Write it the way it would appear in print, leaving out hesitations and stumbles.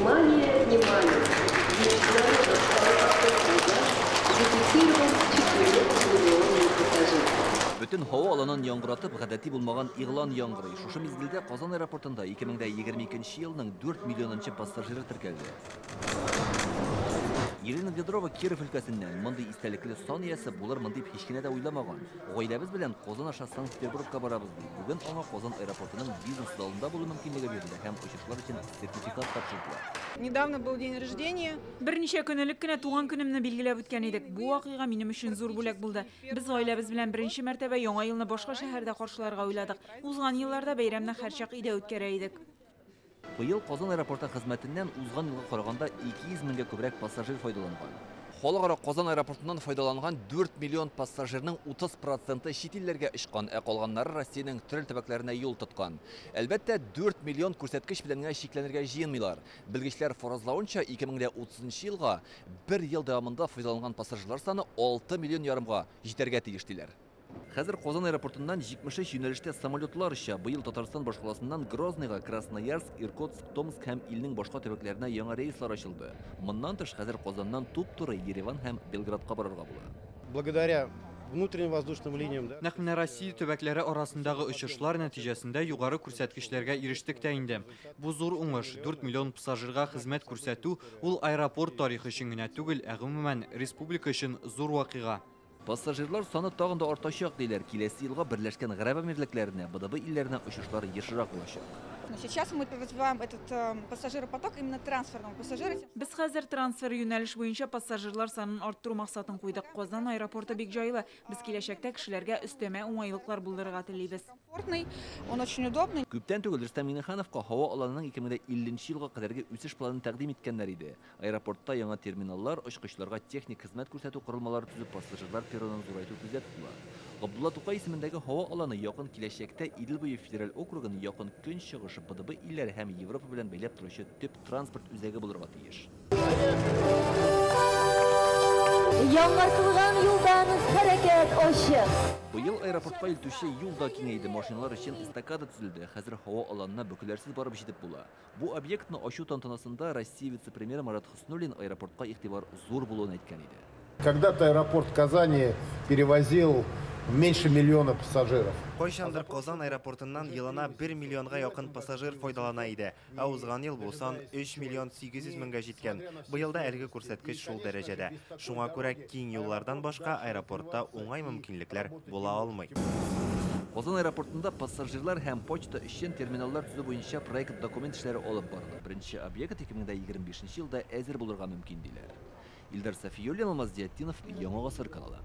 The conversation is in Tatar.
Внимание, внимание! В международном аэропорту Казань зафиксирован 4-миллионный пассажир. Бөтен һава аланын яңгыратып, гадәти булмаган игълан яңгырый. Шушы мизгелдә Казан аэропортында 2022 елның 4 миллионынчы пассажиры теркәлде. Елена Ведрова Киров өлкәсеннән. Мондый истәлекле сан иясе булырмын дип һич кенә дә уйламаган. Гаиләбез белән Казан аша Санкт-Петербургка барабыз, ди. Бүген аңа Казан аэропортының бизнес залында булу мөмкинлеге бирелде һәм очышлар өчен сертификат тапшырдылар. Недавно был день рождения. Берничә көн элек кенә туган көнемне билгеләп үткән идек. Бу вакыйга минем өчен зур бүләк булды. Без гаиләбез белән беренче мәртәбә Яңа елны башка шәһәрдә каршыларга уйладык. Узган елларда бәйрәмне һәрчак өйдә үткәрә идек. Быел Казан аэропорты хезмәтеннән узган елга караганда 200 меңгә күбрәк пассажир файдаланган. Халыкара Казан аэропортыннан файдаланган 4 миллион пассажирның 30 проценты чит илләргә очкан, ә калганнары Россиянең төрле төбәкләренә юл тоткан. Әлбәттә, 4 миллион күрсәткеч белән генә чикләнергә җыенмыйлар. Белгечләр фаразлавынча, 2030 елга бер ел дәвамында файдаланган пассажирлар саны 6 миллион ярымга җитәргә тиеш, диләр. Хәзер Казан аэропортыннан 73 юнәлештә самолетлар оча. Быел Татарстан башкаласыннан Грозныйга, Красноярск, Иркутск, Томск һәм илнең башка төбәкләренә яңа рейслар ачылды. Моннан тыш, хәзер Казаннан туп-туры Ереван һәм Белградка барырга була. Благодаря внутренним воздушным линиям, да. Нәкъ менә Россия төбәкләре арасындагы очышлар нәтиҗәсендә югары күрсәткечләргә ирештек тә инде. Бу зур уңыш. 4 миллион пассажирга хезмәт күрсәтү ул аэропорт тарихы өчен генә түгел, ә гомумән республика өчен зур вакыйга. Пассажирлар саны тагын да артачак, диләр. Киләсе елга Берләшкән Гарәп Әмирлекләренә, БДБ илләренә очышлар ешрак булачак. Но сейчас мы развиваем этот пассажиропоток именно трансферного пассажира. Без хәзер трансфер юнәлеш буенча пассажирлар санын арттыру максатын куйдык. Казан аэропорты бик җайлы. Без киләчәктә кешеләргә өстәмә уңайлыклар булдырырга телибез. Комфортный, он очень удобный. Күптән түгел Рөстәм Миңнехановка һава аланының 2050 елга кадәрге үсеш планын тәкъдим иткәннәр иде. Аэропортта яңа терминаллар, очкычларга техник хезмәт күрсәтү корылмалары төзеп, пассажирлар перронын зурайту күздә тотыла. Габдулла Тукай исемендәге һава аланы якын киләчәктә Идел буе федераль округын якын көнчыгыш, БДБ илләре һәм Европа белән бәйләп торучы төп транспорт үзәге булырга тиеш. Яңартылган юлдан хәрәкәт ачык. Быел аэропортка илтүче юл да киңәйде, машиналар өчен эстакада төзелде. Хәзер һава аланына бөкеләрсез барып җитеп була. Бу объектны ачу тантанасында Россия вице-премьеры Марат Хөснуллин аэропортка игътибар зур булуын әйткән иде. Когда-то аэропорт Казани перевозил меньше миллиона пассажиров. Кайчандыр Казан аэропортыннан елына 1 миллионга якын пассажир файдалана иде. Ә узган ел бу сан 3 миллион 800 меңгә җиткән. Быел да әлеге күрсәткеч шул дәрәҗәдә. Шуңа күрә киң юллардан башка аэропортта уңай мөмкинлекләр була алмый. Казан аэропортында пассажирлар һәм почта өчен терминаллар төзү буенча проект документ эшләре алып барыла. Беренче объект 2025 елда әзер булырга мөмкин, диләр. Илдар Сафиуллин, Алмаз Зиятдинов, Яңа Гасыр каналы.